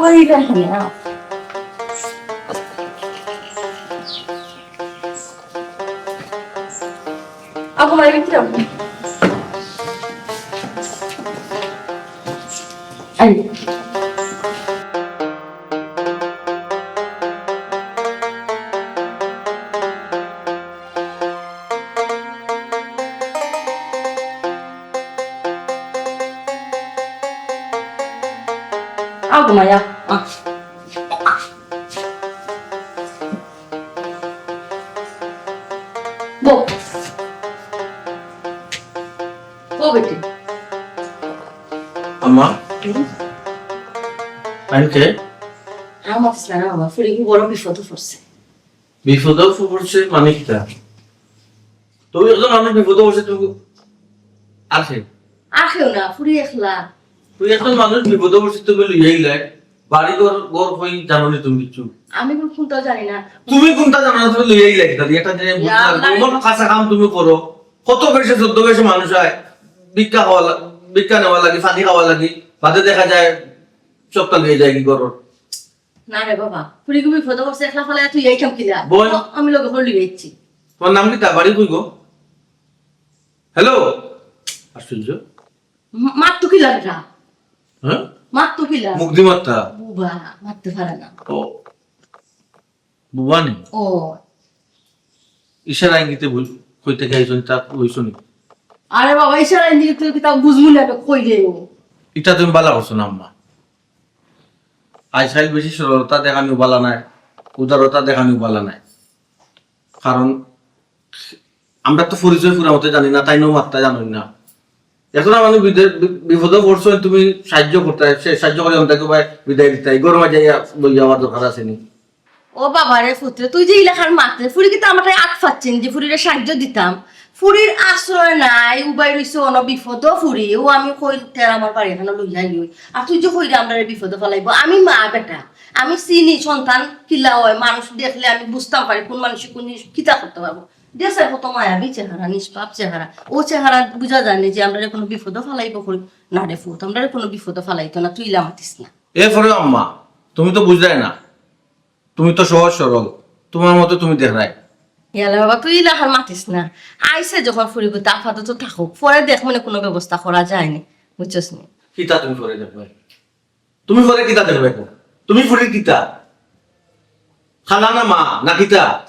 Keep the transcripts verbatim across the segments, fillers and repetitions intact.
ওই দেখো না। আপু, মায়ের ভিতরে আপু। এই। আও গো মায়া, আ। বউ। বউ বেটি। আম্মা। হুম? আমি কে? আমার না, আমার ফুরি কি বড় বিপদে পড়ছে। বিপদে পড়ছে মানে কিতা? তুমি একজন মানুষ বিপদে পড়ছে, তুমি আর কে? আর কেউ না, ফুরি একলা। তুই একজন মানুষ বিপদে পড়ছে, তুমি লইয়া আইলায়। বাড়ি ঘর, ঘর কই জানো নি তুমি কিচ্ছু? আমি কোন কোনটাও জানি না। তুমি কোনটা জানো না, তুমি লইয়া আইলায় কিতা? এটা যে ইয়া আল্লাহ। এমন খাসা কাম তুমি করো, কত বেশি চোদ্দ বেশি মানুষ আয়, ভিক্ষা খাওয়া লা-, ভিক্ষা নেওয়া লাগে, পানি খাওয়া লাগে, বাদে দেখা যায় সবটা লইয়া যায় কি করো। না রে বাবা, ফুরি খুব বিপদে পড়ছে, একলা ফালাইয়া তুই এই কাম কিলা? বোন। ও, আমি লগে হলি বেচছি। তোমার নাম কিতা? বাড়ি কই গো? হ্যালো, আশ্চর্য। ম-, মাত তো কিলা বেটা? হ্যাঁ? মাত তো কিলা? মুখ দি মাত্তা। বুবা, মাততে পারে না। ও, বুবা নি? ও। ইশারা ইঙ্গিতে বুঝ-, কইতে গেছনি, তা কইছনি। আরে বাবা, ইশারা ইঙ্গিতে কিতা বুঝমু না, আমি কই দেব? ইটা তুমি বালা করছো না আম্মা। আজকাল বেশি সরলতা দেখানিও বালা নাই, উদারতা দেখানিও বালা নাই। কারণ আমরা তো পরিচয় পুরা মতে জানি না, তাইনও মাত্তা জানইন না। এখন আমার বিদে-, বি-, বিপদে পড়ছো, তুমি সাহায্য করতায়, সে সাহায্য করে আমি তাকে ভাই বিদায় দিতাই, গরমে যাইয়া বইয়া আমার দরকার আছে নি। ও বাবা রে পুত্রে, তুই যে ইলাখান মাতরে, ফুরি কিতা আমার আত পাচ্ছেন যে ফুরিরে সাহায্য দিতাম? ফুরির আশ্রয় নাই, উবাই রইছে অন বিপদ ফুরি, ও আমি কই তের আমার বাড়ি এখানে লইয়া আইও। আর তুই যে কইরে আমরারে বিপদে ফালাইবো, আমি মা বেটা, আমি চিনি সন্তান কিলা অয়, মানুষ দেখলে আমি বুঝতাম পারি কোন মানুষে কোন জিনিস কিতা করতে পারবো। দেশে কত মায়াবী চেহারা, নিষ্পাপ চেহারা, ও চেহারা বুঝা যায় না যে আমরারে কোনো বিপদে ফালাইবো কই। না রে পুত, আমরারে কোনো বিপদে ফালাইতো না, তুই ইলা মাতিস না। এরপরে আম্মা, তুমি তো বুঝরায় না, তুমি তো সহজ সরল, তোমার মতো তুমি দেখরায়। ইয়ালে বাবা, তুই ইলাখান মাতিস না। আইছে যখন ফুরিগু, তা আপাতত থাকুক, পরে দেখ মনে কোনো ব্যবস্থা করা যায়নি, বুঝছস নি? কিতা তুমি পরে দেখবে? তুমি পরে কিতা দেখবে এখন? তুমি ফুরির কিতা? খালা না মা, না কিতা?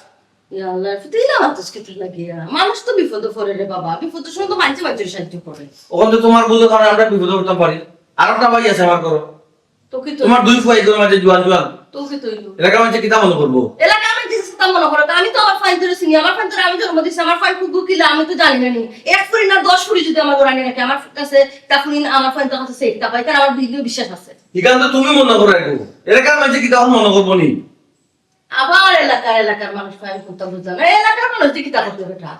ইয়াল্লা, তুই ইলা মাতিস কিতা লাগিয়া? মানুষ তো বিপদে পড়ে রে বাবা, বিপদের সময় তো মানষে মানষর সাহায্য করে। ওখান তো তোমার বুঝে কারণে আমরা বিপদে পড়তাম পারি। আর একটা ভাই আছে আমার ঘরো। তো কি তো? তোমার দুই ফুয়া ইগুর মাঝে জুয়ান জুয়ান। তো কি তো হইলো? এলাকার মাঝে কিতা মনে করবো? এলাকার মাঝে কিতা মনে করবো? আমি তো আমার ফাইন ধরে চিনি, আমার ফাইন ধরে আমি জন্ম দিছি, আমার ফাইন কুকুর কিলা আমি তো জানি না নি। এক ফুরি না দশ ফুরি যদি আমার ঘরে আনি রাখে, আমার কাছে তা ফুরি না, আমার ফাইন তো কাছে সেফ তা পাই, কারণ আমার বিলিও বিশ্বাস আছে। ইখান তো তুমি মনে করো একটু। এলাকার মাঝে কিতা মনে করবো নি? আবার এলাকার, এলাকার মানুষ ফাইন কুন্তা বুঝা না। এই এলাকার মানুষ দিয়ে কিতা করতে বেটা?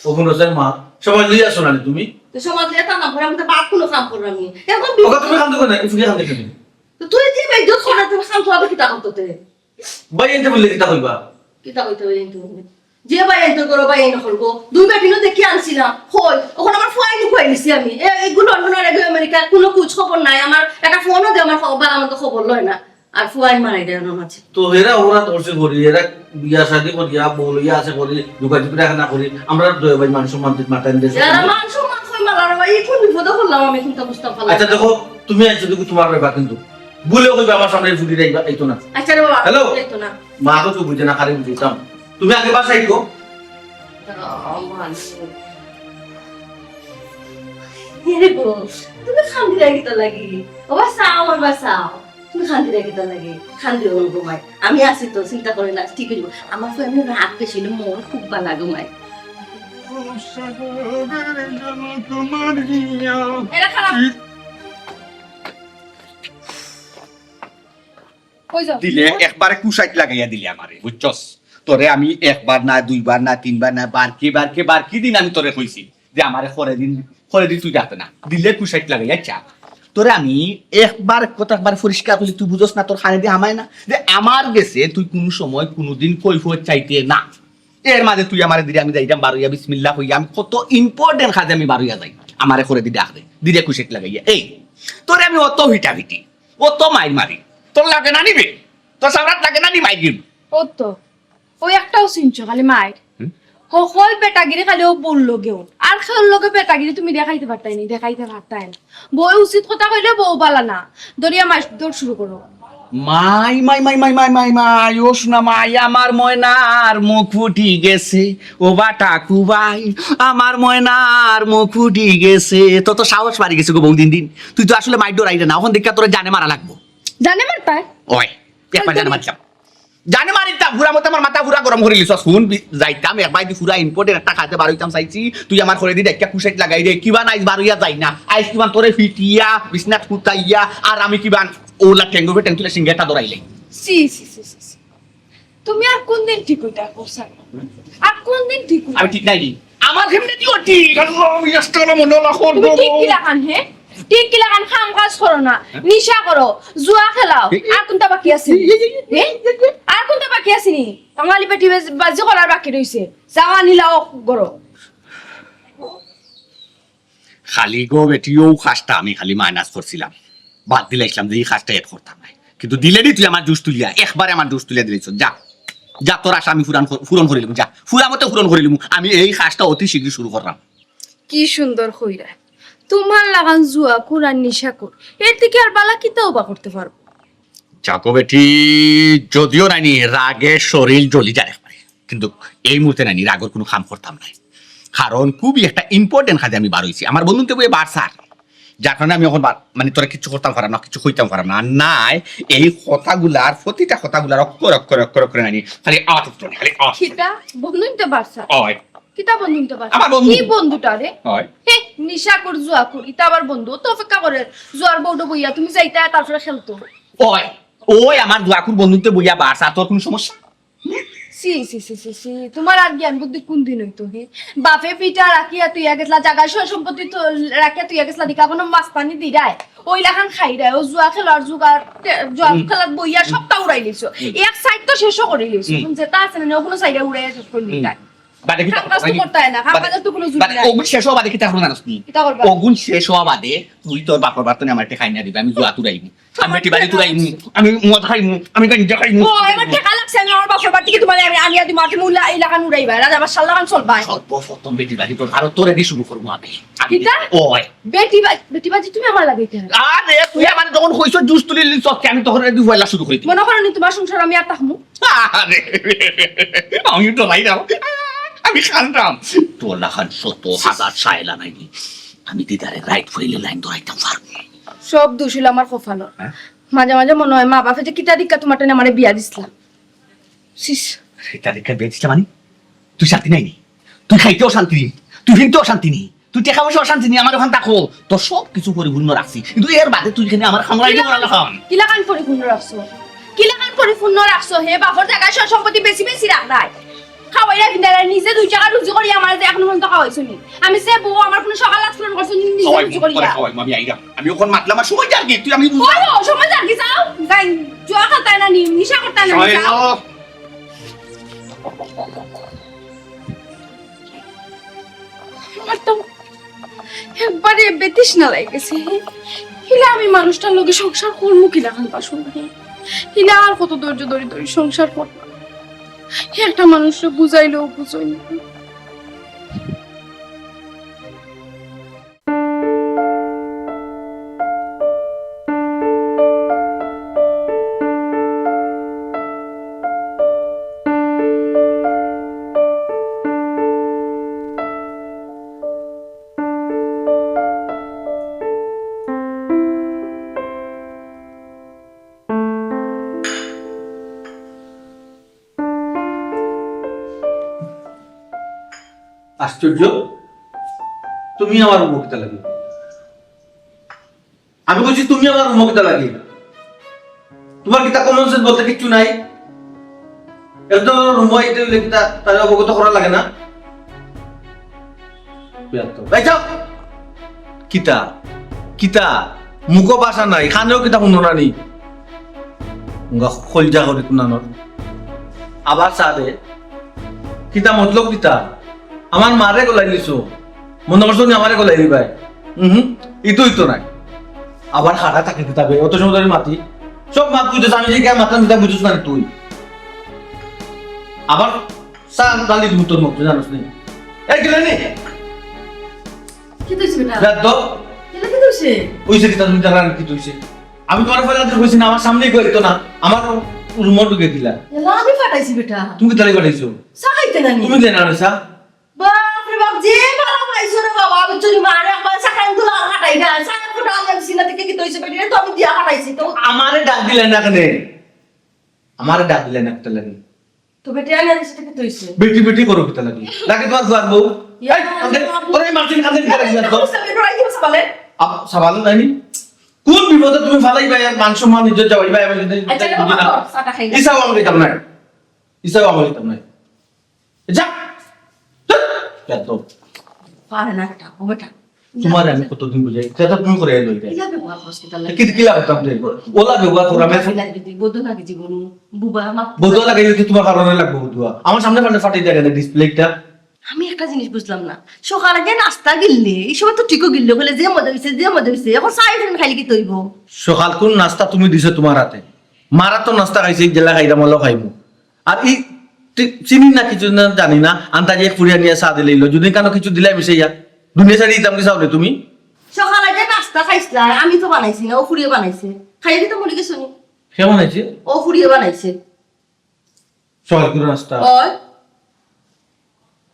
ও হুনো চাই মা, সমাজ লইয়া আসো না নি তুমি? তো সমাজ লইয়া তা না করে আমি তো বাদ কোনো কাম করলাম নি। এখন বি- ওকে তুমি কান্দো কেনে? এই ফুরিয়ে কান্দে কেনে? তো তুই যে বেইজ্জত করে তুই কাম তো আবার কিতা করতে তে? ভাই এনতে বললে কিতা কইবা? কিতা কইতে ভাই এনতে বললে? যে ভাই এনতে করো, ভাই এনে করবো। দুই বেটিনও দেখি আনছিলাম। কই? ওখানে আমার ফুয়াই নি কই নিছি আমি। এ, এগুলো লন্ডন আর এগুলো আমেরিকা, কোনো খোঁজ খবর নাই। আমার একটা ফোনও দে, আমার খবর, আমার তো খবর লয় না। আর ফুয়াই মারাই দেয় ওনার মাঝে। তো এরা ওরা করছে করি, এরা বিয়া শাদী করিয়া, বউ লইয়া আছে করি, যোগাযোগ রাখা না করি, আমরা দয়া ভাই মান সম্মান দিক মাথায় নিতে এরা মান সম্মান কই মারা রে ভাই, এই কোন বিপদে পড়লাম আমি, কিন্তু বুঝতাম পারলাম আচ্ছা না। দেখো, তুমি আইছো দেখো তোমার ব্যাপার কিন্তু। ভুলে কইবা আমার সামনে ফুটি রাখবা, এই তো না। আচ্ছা রে বাবা, হ্যালো? এই তো না। মা তো তুই বুঝে না, খালি বুঝতাম। তুমি আগে বাসায় গো। ও, মা। এরে গো, তুমি কান্দিরায় কিতা লাগি? ও বাবা, চাও, আমার বাবা, চাও। তুমি কান্দিরায় কিতা লাগি? কান্দিও না গো মাই। আমি আছি তো, চিন্তা করে না, ঠিক হইব। আমার তো এমনি রাগ বেশি হইলে মন খুব ভালা গো মাই। এরা খারাপ। কই যাও? দিলে একবারে কুশাইট লাগাইয়া দিলে আমারে, বুঝছস? তোরে আমি একবার না, দুইবার না, তিনবার না, বারকি, বারকি, বারকি দিন আমি তোরে কইছি যে আমারে করে দিন, করে দিন তুই ডাকতে না। দিলে কুশাইট লাগাইয়া চা। তোরে আমি একবার কথা একবার পরিষ্কার করলি, তুই বুঝস না, তোর কানে দি হামায় না যে আমার গেছে তুই কোনো সময় কোনোদিন কৈফিয়ত চাইতে না। এর মাঝে তুই আমারে দিলে আমি যাইতাম বারইয়া বিসমিল্লাহ কইয়া, আমি কত important কাজে আমি বারইয়া যাই, আমারে করে দি ডাক দে, দিলে কুশাইট লাগাইয়া। এই তোরে আমি অত হিটাহিটি, অত মাইর মারি, তোর লাগে না নি বে? তোর সামরাত লাগে না নি মাইর? ও তো, ওই একটাও চিনছো, খালি মাইর। হুম? হকল বেটাগিরি খালি ও বউর লগেউ। আর কেউর লগে বেটাগিরি তুমি দেখাইতে পারতায় নি, দেখাইতে পারতায় না। বউ উচিত কথা কইলে বউ বালা না। দরিয়া মাইর দৌড় শুরু করো। মাই, মাই, মাই, মাই, মাই, মাই, মাই, ও সোনা মাই, আমার ময়নার মুখ ফুটি গেছে, ও বাটা কুবাই, আমার ময়নার মুখ ফুটি গেছে। তো তো সাহস বাড়ি গেছে গো বউ দিন দিন। তুই তো আসলে মাইর ডরাইরে না, অখন দেখিয়া তোরে জানে মারা লাগবো। জানে মারতায়? ওই, একবার জানে মারতাম। জানে মারিতাম, পুরা মতে আমার মাথা পুরা গরম করিলিছস। হুন, বি-, যাইতাম, একবার দি পুরা important একটা কাজে বার অইতাম চাইছি, তুই আমার করেদি ডাকিয়া কুশাইত লাগাইরে, কিবা নাইস বার অইয়া যাই না। আইজ কিবান তোরে ফিটিয়া, বিছনাত হুতাইয়া, আর আমি কিবান ওলা ঠেঙ্গর উপরে ঠেং তুলে সিংহেটা ধরাইলাই। ছি, ছি, ছি, ছি, ছি। তুমি আর কোন দিন ঠিক অইতায়, কসাই? আর কোন দিন ঠিক অইতায়? আমি ঠিক নাই নি। আমার কেমনে দিও ঠিক? আল্লাহ, আমি আজকে হলো মনে হলো এখন তুমি ঠিক বলবো। কি লাগান, হে? ঠিক কি লাগান? কাম কাজ করো না, নিশা করো, জুয়া খেলাও, আর কোনটা বাকি আছে নি? হে? আর কোনটা বাকি আছে নি? কাঙালি বেটি বাজ-, বাজি করার বাকি রইছে, যাওয়া নিলাও করো। খালি গো বেটি, ও কাজটা আমি খালি মাইনাস করছিলাম, বাদ দিলাইছিলাম যে ই কাজটা এড করতাম না। কিন্তু দিলে নি তুই আমার জুস তুলিয়া, একবারে আমার জুস তুলিয়া দিলাইছস। যা, যা, তোর আশা আমি পূরণ কর-, পূরণ করিলিমু। যা, পুরা মতে পূরণ করিলিমু। আমি এই কাজটা অতি শীঘ্রই শুরু করলাম। কি সুন্দর কইরা, তোমার লাগান জুয়াখুর আর নিশাখুর, এর থাকি আর বালা কিতাও বা করতে পারবো? যাকো বেটি, যদিও নাইনি রাগে শরীর জ্বলি যায় একবারে, কিন্তু এই মুহূর্তে নাইনি রাগর কোনো কাম করতাম নায়, কারণ খুবই একটা important কাজে আমি বার অইছি। আমার বন্ধুতে বইয়ে বার স্যার, যার কারণে আমি এখন বার-, মানে তোরা কিচ্ছু করতাম পারাম না, কিচ্ছু কইতাম পারাম না। আর নাই, এই কথাগুলার, প্রতিটা কথাগুলার অক্ষর অক্ষর অক্ষর অক্ষরে নাইনি খালি আত উত্তর, খালি আত উত্তর। কিতা বন্ধুতে বার স্যার? ওই। কিতা বন্ধুতে বার স্যার? আমার বন্ধু। কি বন্ধুটা রে? ওই। হে, নিশাখুর, জুয়াখুর, ইতা আবার বন্ধু? তো অপেক্ষা করে, জুয়ার বোর্ডো বইয়া তুমি যাইতা, তারপরে খেলতো। ওই, ওই আমার জুয়াখুর বন্ধুতে বইয়া বার স্যার, তোর কোনো সমস্যা? ছি, ছি, ছি, ছি, ছি, তোমার আর জ্ঞান বুদ্ধি কোন দিন অইতো, হে? বাপে ভিটা রাখিয়া তুইয়া গেছলা, জাগা সয় সম্পত্তি তো রাখিয়া তুইয়া গেছলা, দিকা কোনো মাছ পানি দিরায়, ওই লাখান খাইরায়, ও জুয়া খেলার জুগার, তে-, জুয়া হুম। খেলাত বইয়া সবটা উড়াই লিছো। হুম। এক সাইড তো শেষও করি লিছো। হুম। এখন যেটা আছে না, ওগুলো সাইডে উড়াইয়া শেষ করে হুম। দিতায়। বাদে কিতা কাম কাজ তো করতাম? করতায় না, কাম বাদে, কাজের তো কোনো জুড়ি বাদে নাই। ওগুন শেষ হওয়া বাদে কিতা করবো জানোস নি? কিতা করবা? ওগুন শেষ হওয়া বাদে তুই তোর বাপর বাড়ি তো আমার টেকাই না দিবে, আমি জুয়া তুরাইমু। আমি বেটি বাড়ি তুরাইমু, আমি মদ খাইমু, আমি গাঞ্জা খাইমু। ও, আমার টেকা লাগছে, আমি আমার বাপর বাড়ি থেকে তোমার আমি আনিয়া দিমু, আর তুমি উলা-, এই লাখান উড়াইবা, রাজা বাদশার লাখান চলবায়। সর্বপ্রথম বেটি বাড়ি তোর, আর তোরে দি শুরু করবো আমি। আমি কিতা? ওই। বেটি বা-, বেটি বাজি তুমি আমার লাগাইতে হবে। আরে, তুই আমার যখন কইছস জুস তুলি লিছস, আমি তখন রেডি হইলা শুরু করি দিই। মনে করো নি তোমার সংসার আমি আর থাকমু? আরে, আমি তো ভাই না, আমি খানরাম। তোর লাখান শত হাজার সায়লা নাইনি। আমি দিদারে রাইট ফেলে লাইন ধরাইতাম পারবো। সব দোষ হইল আমার কপাল। হ্যাঁ? মাঝে মাঝে মনে হয় মা বাপে যে কিতা দিক্কা তোমার টানে আমারে বিয়া দিছলা। সিস। কিতা দিক্কা বিয়া দিছলা মানে? তুই শান্তি নাই নি? তুই খাইতেও শান্তি নি, তুই ফিনতেও শান্তি নি, তুই টেকা পয়সা অশান্তি নি, আমার ওখান থাকো, তোর সব কিছু পরিপূর্ণ রাখছি, কিন্তু এর বাদে তুই এখানে আমার খামড়াই কিলা-, করা লাখান। কিলাখান পরিপূর্ণ রাখছো? কিলাখান পরিপূর্ণ রাখছো? হে বাপর জায়গায় সব সম্পত্তি বেশি বেশি রাখ নাই। খাওয়াইরা কিনারা নিজে দুই টাকা রুজি করি আমার যে এখনো পর্যন্ত খাওয়াইছো নি। আমি সে বউ আমার কোনো সকাল আজ পূরণ করছো নি, নিজে খাওয়াই, রুজি করি পরে না। খাওয়াই, আমি আইরাম। আমি ওখানে মাতলাম আর সময় যার কি? তুই আমি ও, ও, সময় যার কি? যাও, যাই, জুয়া খেলতায় না নি, নিশা করতায় না নি, যাও। আমার তো একবারে বেতৃষ্ণা লাগে গেছে। হিলা আমি মানুষটার লগে সংসার করমু কিলাখান বাসন? হিলা আর কত ধৈর্য ধরি ধরি সংসার করতাম? একটা মানুষরে বুঝাইলেও বুঝইন না। আশ্চর্য, তুমি আমার রুমো কিতা লাগি? আমি কইছি, তুমি আমার রুমো কিতা লাগি? তোমার কিতা কমন সেন্স বলতে কিচ্ছু নাই? একজন রুমো আইতে হইলে কিতা তারে অবগত করা লাগে না? এই যাও। কিতা? কিতা? মুখো ভাষা নাই, কানেও কিতা হুনো না নি? উঙ্গা খলজা করি কুনানোর। আবার সাদে। কিতা মতলব কিতা? আমার মারে গলাই দিছো। মনে করছো নি আমারে গলাই দিবায়? উহু, ইতো ইতো নাই। আবার হারা থাকে কিতা বে? অত সময় ধরে মাতি। সব মাত বুঝছস, আমি যে কেন মাতাম, ইতা বুঝছস না তুই। আবার চা ঢালি দিমু তোর মুখো, জানোস নি? এই গেলে নি? কিতা অইছে বেটা? বেয়াদব। কিতা, কিতা অইছে? অইছে কিতা, তুমি তারা কিতা অইছে? আমি তুমারে পয়লা দিন কইছি না, আমার সামনেই কইতো না, আমার রুমো ঢুকাই দিলা। এলা আমি ফাটাইছি বেটা। তুমি কিতার লাগি ফাটাইছো? চা খাইতে না নি? তুমি দেনা রে চা। বাপ রে বাপ, যে ভালা পাইছো রে বাবা, বুঝছো নি? মারে একবার চা খাইন তো আর ফাটাই না। চা একটু ডাল লাগছি না, দেখে কিতা অইছে বেটা? তো আমি দিয়া ফাটাইছি তো। আমারে ডাক দিলে না কেনে? আমারে ডাক দিলে না কেনে? তো বেটি আনে দিছে, কিতা অইছে? বেটি বেটি করো কিতা লাগি? লাগে তুমার দুয়ার বউ। ইয়া, এই, কান্দে, বাবা। তোর এই মার্কিন কান্দে কিতা লাগি তো? সাবালে। আপ-, সাবাল নাইনি? কোন বিপদে তুমি ফালাইবা, মান সম্মান ইজ্জত যাওয়াইবা, এবার যদি আচ্ছা, এটা বুঝি না। বাবা, চাটা খাই না। ইসাও আমি খাইতাম না। ইসাও আমি খাইতাম না। যা। যা তো। পারে না একটা, ও বেটা। তুমারে আমি কতদিন বুঝাই, সেটা তুমি করে এলো এটা। ইলা ব্যবহার করস কিতা লাগি? কি, কি লাভ হতাম রে? ওলা ব্যবহার করা, আমি ইলা দিদি, বদো লাগে জীবন, বুবা, মা। বদো লাগে যদি তুমার কারণে লাগবো, বদুয়া। আমার সামনে ফাটে ফাটে দেখে না ডিসপ্লেটা। আমি একটা জিনিস বুঝলাম না, সকালে যে নাস্তা গিললে, এই সময় তো ঠিকও গিললে, বলে যে মজা হইছে, যে মজা হইছে, এখন চা এখানে খাইলে কিতা অইবো? সকাল কোন নাস্তা তুমি দিছো তুমার হাতে? মারা তো নাস্তা খাইছে, জেলা খাইলাম, ওলাও খাইমু। আর ই তি-, চিনি না কিছু না জানি না, আন্তাজে এক ফুড়ি আনিয়া চা দিলাইলো। যদি কানো কিছু দিলাই মিশাইয়া, দুনিয়া ছাড়ি দিতাম কি চাও রে তুমি? সকালে যে নাস্তা খাইছলা, আমি তো বানাইছি না, ও ফুড়িয়ে বানাইছে। খাইয়া দিতে মনে গেছো নি? কে বানাইছে? ও ফুড়িয়ে বানাইছে। সকাল করে নাস্তা? ওই।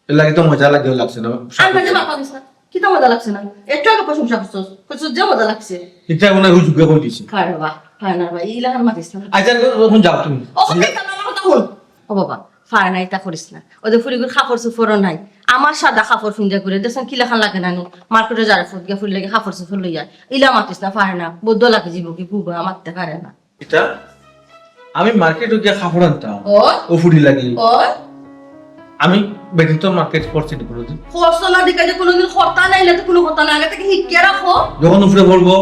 এর লাগি তো মজা লাগে, লাগছে না? আন্তাজে মাথা দিস না। কিতা মজা লাগছে না? একটু আগে প্রশংসা করছস। কইছস যে মজা লাগছে। ইটা মনে হয় হুজুগে কই দিছে। কারে বা, কারে না বা, ইলাখান মাতিস না। আচ্ছা, এখন যাও তুমি। ও, কথা না, আমার কথা হুন। ও বাবা, ফারে না, ইতা করিস না। ওই যে ফুড়িগুর কাপড় চোপড়ও নাই। আমার সাদা কাপড় ফিন্দা করে, দেখছেন কিলাখান লাগে না নি? মার্কেটে যারা ফুট গিয়া ফুড়ি লাগে কাপড় চোপড় লইয়া। ইলা মাতিস না, ফারে না। বদ্দ লাগে জীবকে, বুবা, মাততে পারে না। ইতা আমি মার্কেটে গিয়া কাপড় আনতাম। ও? ও ফুড়ি লাগি। ও? আমি বেটিন্তর মার্কেট করছি নি কোনোদিন। করছো না দিকে যে কোনোদিন করতা নাই, ইলা তো কোনো কথা না, আগে থেকে হিকিয়া রাখো। যখন উপরে পড়বো,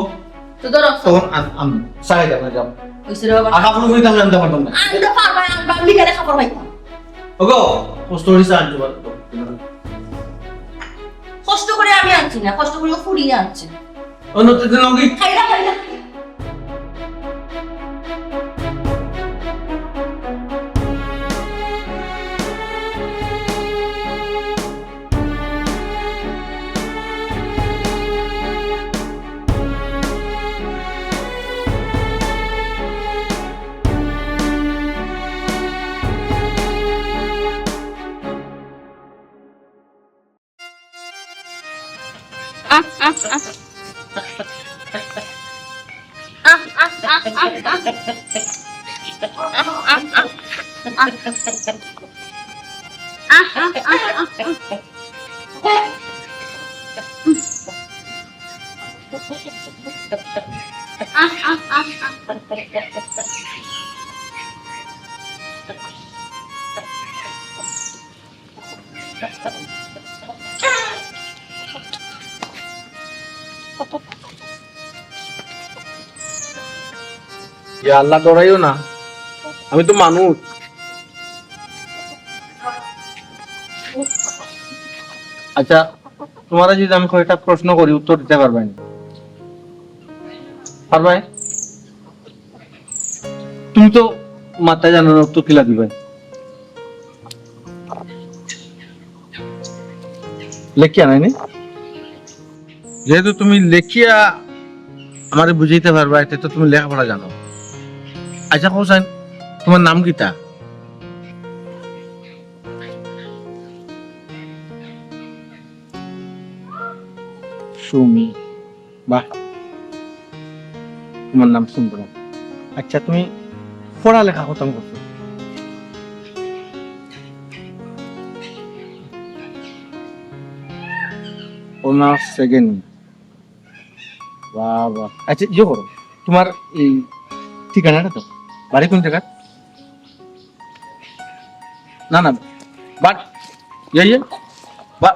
তো ধরো। তখন আন-, আন-, সারাই যাবো, যাও। ওই রে বাবা। আর কাপড় ফুড়ি আমি আনতে পারতাম না। আনতে পারবা, আনবা, আমি কেন কাপড় পাইতাম? ওগো, কষ্ট করি চা আনতে পারতো। কষ্ট করে আমি আনছি না, কষ্ট করে ও ফুড়িয়ে আনছে। অন্য তো দিন ওকে খাইলা, খাইলা। ইয়া আল্লাহ, ডরাইও না, আমি তো মানুষ। আচ্ছা, তোমারে যদি আমি কয়েকটা প্রশ্ন করি, উত্তর দিতে পারবায় নি? পারবায়? তুমি তো মাততায় জানো না, উত্তর কিলা দিবায়? লেখিয়া নাই নি? যেহেতু তুমি লেখিয়া আমারে বুঝাইতে পারবায়, তে তো তুমি লেখাপড়া জানো। আচ্ছা, কও চাইন, তোমার নাম কিতা? সুমি। বাহ, তোমার নাম সুন্দর। আচ্ছা, তুমি পড়ালেখা কতম করছো? Honours second. বাহ, বাহ। আচ্ছা, ইয়ে করো, তোমার এই ঠিকানাটা তো, বাড়ি কোন জায়গা? না, না, but, ইয়ে, ইয়ে, বা,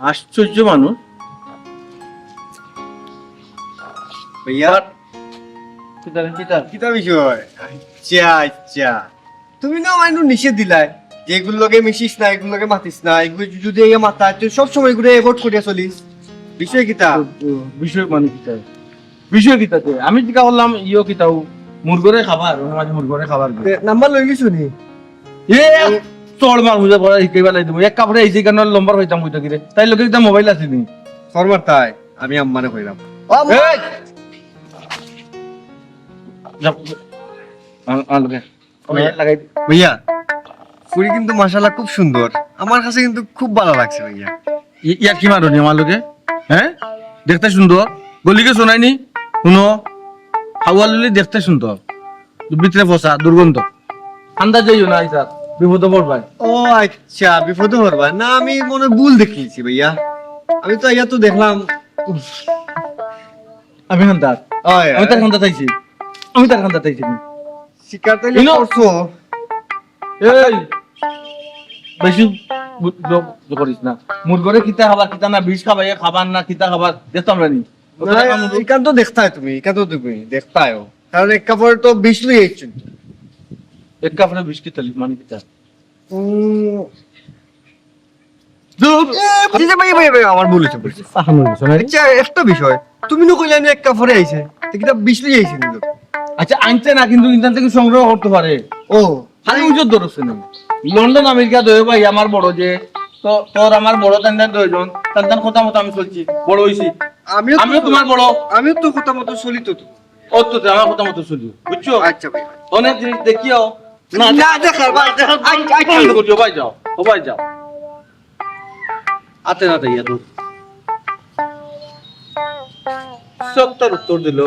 আশ্চর্য মানুষ। ভাইয়া। কিতা, কিতা? কিতা বিষয়? আচ্ছা, আচ্ছা। তুমি না মানুষ নিষেধ দিলায় যে এগুর লগে মিশিস না, এগুর লগে মাতিস না, এগুলো যদি এই মাতায়, তুই সব সময় এগুলো avoid করিয়া চলিস। বিষয় কিতা? ও, ও, বিষয় মানে কিতা? বিষয় কিতা তে? আমি জিকা করলাম, ইয়ো কিতাও মুরগরে খাবার, ওর মাঝে মুরগরে খাবার। এ, নাম্বার লই গেছো নি? এ, চড় মার মুজে পড়া হিকাইবা লাই দিমু। এক কাপড়ে আইছি কেন লম্বর হইতাম কইতো কিরে? তাই লগে একটা মোবাইল আছে নি? চড় মার তাই, আমি আম্মারে কইলাম। ও আম্মা! এই! যা, আন, আন লগে। ওই, লাগাই দি। ভাইয়া, ফুরি কিন্তু মাশাআল্লাহ খুব সুন্দর, আমার কাছে কিন্তু খুব ভালো লাগছে ভাইয়া। ই-, ইয়ার কি মারনি আমার লগে? হ্যাঁ, দেখতে সুন্দর, গলি গেছো নাইনি? শুনো, হাওয়া লুলি দেখতে সুন্দর, ভিতরে ফসা, দুর্গন্ধ। আন্দাজ যাইও না, আইসা বিপদে পড়বায়। ও আচ্ছা, বিপদে পড়বা না, আমি মনে হয় ভুল দেখিয়েছি ভাইয়া, আমি তো আইয়া তো দেখলাম। আমি হান্দার। ওই, আমি তার ওই। হান্দার চাইছি, আমি তার হান্দার চাইছি। শিকার তাইলে ইনো। করছো। এই, বেশি বু-, জো-, জো করিস না। মুরগরে কিতা খাবার, কিতা না, বিষ খাবাইয়া খাবার না, কিতা খাবার, দেখতাম না নি। না, ইখান তো দেখতায় তুমি, ইখান তো তুমি দেখতায়ও। কারণ এক কাপড়ে তো বিষ লই আইছো। এক কাপড়ে বিষ কিতা লি-, মানে কিতা? উম। ধুর। এ, ভাই, ভাই, ভাই, আমার ভুল হয়েছে, ভুল হয়েছে। আচ্ছা, একটা বিষয়, তুমি না কইলে আমি এক কাপড়ে আইছে, তো কিতা বিষ লই আইছে কিন্তু? আচ্ছা, আনছে না, কিন্তু ইন্টার থেকে সংগ্রহ করতে পারে। ও। খালি উজুর দরছে না। লন্ডন আমেরিকা দয়ে ভাই আমার বড় যে, তো তোর আমার বড় তান তান দুইজন, তান তান কথা মতো আমি চলছি, বড় হইছি। আমিও তো আমিও তোমার বড়। আমিও তো কথা মতো চলি তো। ও তো আমার কথা মতো চলিও, বুঝছো? আচ্ছা ভাই। অনেক জিনিস দেখিও। না, না, দেখা, ভাই, দেখা, ভাই, আই, আই, বন্ধ করিও, ভাই যাও, ও ভাই যাও। আতে না তাইয়া তো। সব তার উত্তর দিল।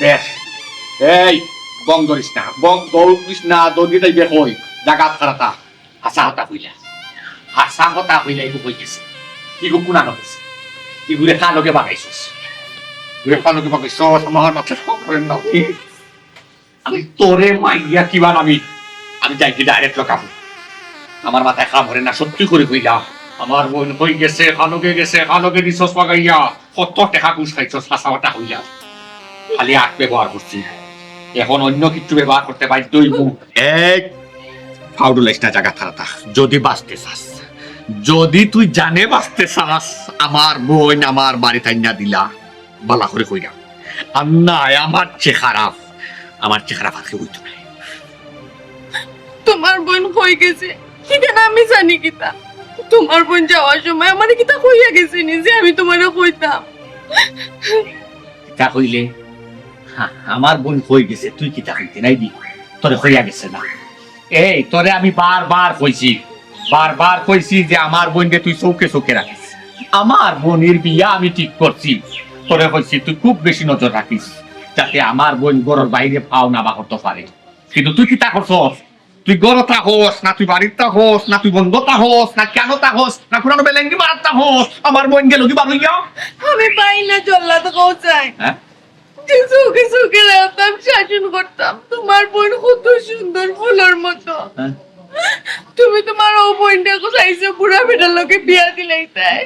দেখ, এই, বং ধরিস না, বং দৌড় দিস না, দৌড় দিতে গিয়ে কই, জাগাত খাড়াতা, হাছা কথা কইলা, হাছা কথা কইলা, ইগু কই গেছে, ইগু কুনা গেছে, ইগুরে কার লগে বাগাইছস, ইগুরে কার লগে বাগাইছস, আমার মাথার খবরের নাম কি? আমি তোরে মাইয়া কিবা আমি, আমি যাই কি ডাইরেক্ট লোকাম। আমার মাথায় কাম করে না, সত্যি করে কইলাম। আমার বোন কই গেছে, কার লগে গেছে, কার লগে দিছস বাগাইয়া, কত টেকা ঘুষ খাইছস, হাছা কথা কইলাম। খালি আখ ব্যবহার করছি, এখন অন্য কিছু ব্যবহার করতে বাধ্য হইব। এক ফাউডু লাইস না, জাগা থারা থাক। যদি বাঁচতে চাস, যদি তুই জানে বাঁচতে চাস, আমার বোন আমার বাড়ি থাইনা দিলা, বালা করে কইলাম। আর নাই, আমার চেয়ে খারাপ, আমার চেয়ে খারাপ আর কেউ হইতো না। তোমার বোন কই গেছে, ইখান আমি জানি কিতা? তোমার বোন যাওয়ার সময় আমারে কিতা কইয়া গেছে নি যে আমি তোমারে কইতাম? কিতা কইলে? হ্যাঁ, আমার বোন কই গেছে, তুই কিতা কইতে নাই দি? তোরে কইয়া গেছে না? এই, তোরে আমি বারবার কইছি, বারবার কইছি যে আমার বোনরে তুই চউখে চউখে রাখিস। আমার বোনের বিয়া আমি ঠিক করছি, তোরে কইছি তুই খুব বেশি নজর রাখিস, যাতে আমার বোন ঘরর বাইরে পাও না বাহরতো পারে। কিন্তু তুই কিতা করছস? তুই ঘরো থাকস না, তুই বাড়িত থাকস না, তুই বন্দো থাকস না, কেনো থাকস না, কুনানো বেলেঙ্গি মারাত থাকস, আমার বোন গেল কি বারইয়া? আমি পাই না, জল্লাদ কও চাই। হ্যাঁ? যে চউখে চউখে রাখতাম, শাসন করতাম। তোমার বোন কত সুন্দর ফুলর মতো। হ্যাঁ। তুমি তোমার ও বোনটা কোথায় বুড়া বেটার লগে বিয়া দিলাইতায়?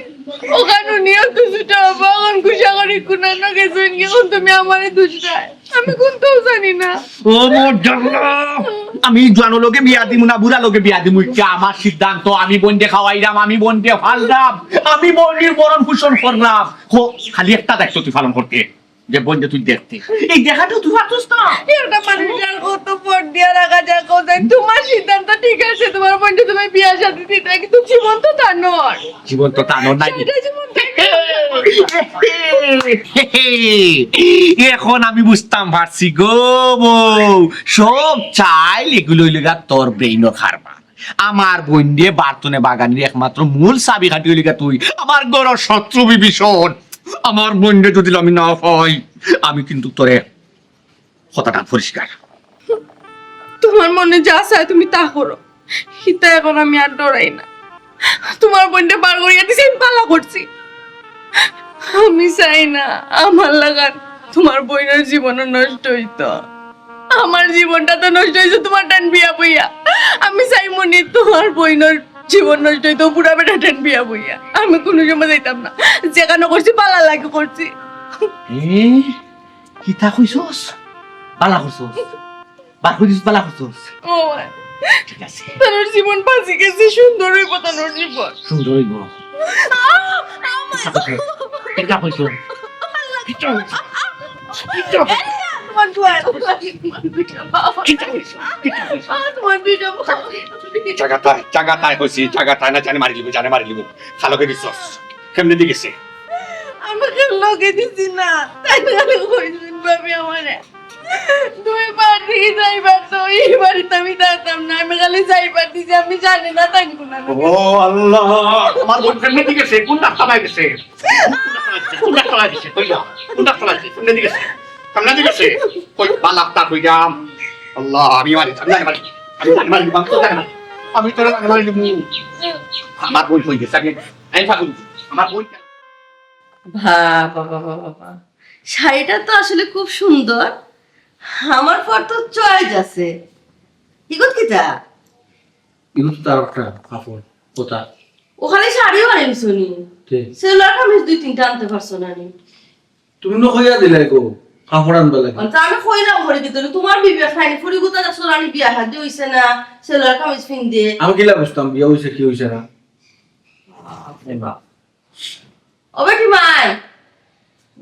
অখন উনিও তো ছোট হবো, অখন গুসা করি কুনানো গেছইন, অখন তুমি আমারে দুষ দেয়। আমি কুন্তাও জানি না। ও মোর জাল্লা, আমি জোয়ানর লগে বিয়া দিমু না বুড়ার লগে বিয়া দিমু, ইটা আমার সিদ্ধান্ত। আমি বোনরে খাওয়াইরাম, আমি বোনরে ফালরাম, আমি বোনর ভরণ পোষণ কররাম। খো-, খালি একটা দায়িত্ব তুই পালন করতে, যে বোনরে তুই দেখতে। এই দেখাটা তুই পারছস না। একটা মানুষ আর কত পর দিয়া রাখা যায়, কোথায়? তোমার সিদ্ধান্ত ঠিক আছে, তোমার বোনরে তুমি বিয়া শাদী দিতে, কিন্তু জীবন তো তানর। জীবন তো তানর নাই। সেটা জীবন তানর। এখন আমি বুঝতাম পারছি গো বউ, সব চাইল এগুলো অইলো গা তোর ব্রেইনর কারবার। আমার বোনরে বারতনে বাগানির একমাত্র মূল চাবি কাঠি অইলি গা তুই। আমার ঘরর শত্রু বিভীষণ। আমার বোনরে যদি আমি না পাই, আমি কিন্তু তোরে, কথাটা পরিষ্কার। তোমার মনে যা চায় তুমি তা করো, ইতা এখন আমি আর ডরাই না। তোমার বোনরে বার করিয়া দিছি, আমি ভালা করছি। আমি চাই না আমার লাখান তোমার বোনর জীবনও নষ্ট হইতো। আমার জীবনটা তো নষ্ট হইছে তোমার টান বিয়া বইয়া। আমি চাইমু নি তোমার বোনর জীবন নষ্ট অইতো বুড়া বেটা টেন বিয়া বইয়া। আমি কুনু সময় যাইতাম না। যেখানো করছি, বালা লাগি করছি। এ, কিতা কইছস? বালা করছস? বার করি দিছস, বালা করছস? ও, ঠিক আছে। তার জীবন বাঁচি গেছে, সুন্দর অইবো তার জীবন। সুন্দর অইবো। আহ, আমার কিতা কইছস? কিতা কইছস? কিতা কইছস? তোমার দুয়ার। কিতা কইছস? কিতা কইছস? আহ, তোমার দুইটা বাবা। জাগাত আয়, জাগাত আয় কইছি, জাগাত আয়, না জানে মারি লিবো, জানে মারি লিবো। খালো কে দিছস? কেমনে দি গেছে? আমি খালো কে দিছি না। তাই না কইছেন ভাবি আমারে। দুইবার দিকে যাইবার তো এই বাড়িতে আমি থাকতাম না। আমি খালি যাইবার দিছি, আমি জানি না তাই কোন। ও আল্লাহ, আমার বোন কেমনে দি গেছে? কোন রাস্তা পাই গেছে? কোন ডাক্তার আছে? কই যা? কোন ডাক্তার আছে? কোন দিকে আছে? সামনে দিকে আছে? কই বালাকটা কই যা? আল্লাহ, আমি মারি, আমি মারি, আমি মারি, আমি মারি, আমি মারি, আমি তোরে মারি, মারি দিমু। আমার বই কই গেছে? আমি, আমি ফাগুন, আমার বই। বাহ, বাহ, বাহ, বাহ, বাহ, বাহ। শাড়িটা তো আসলে খুব সুন্দর। আমার পর তো চয়েস আছে। ইগুত কিতা? ইগুত তো তার একটা কাপড়, ওটা। ওখানে শাড়িও আনছো নি? কে? সেলোয়ার কামিজ দুই তিনটা আনতে পারছো না নি? তুমি না কইয়া দিলাই গো, কাপড় আনবা লাগে। মানে তো আমি কইলাম ঘরে ভিতরে, তোমার বিবেক নাই নি, ফুড়ি গুতা দেখছো না নি, বিয়া শাদি হইছে না, সেলোয়ার কামিজ পিন্দে। আমি কিলা বুঝতাম বিয়া হইছে কি হইছে না? বাপ রে বাপ। ও বেটি মাই।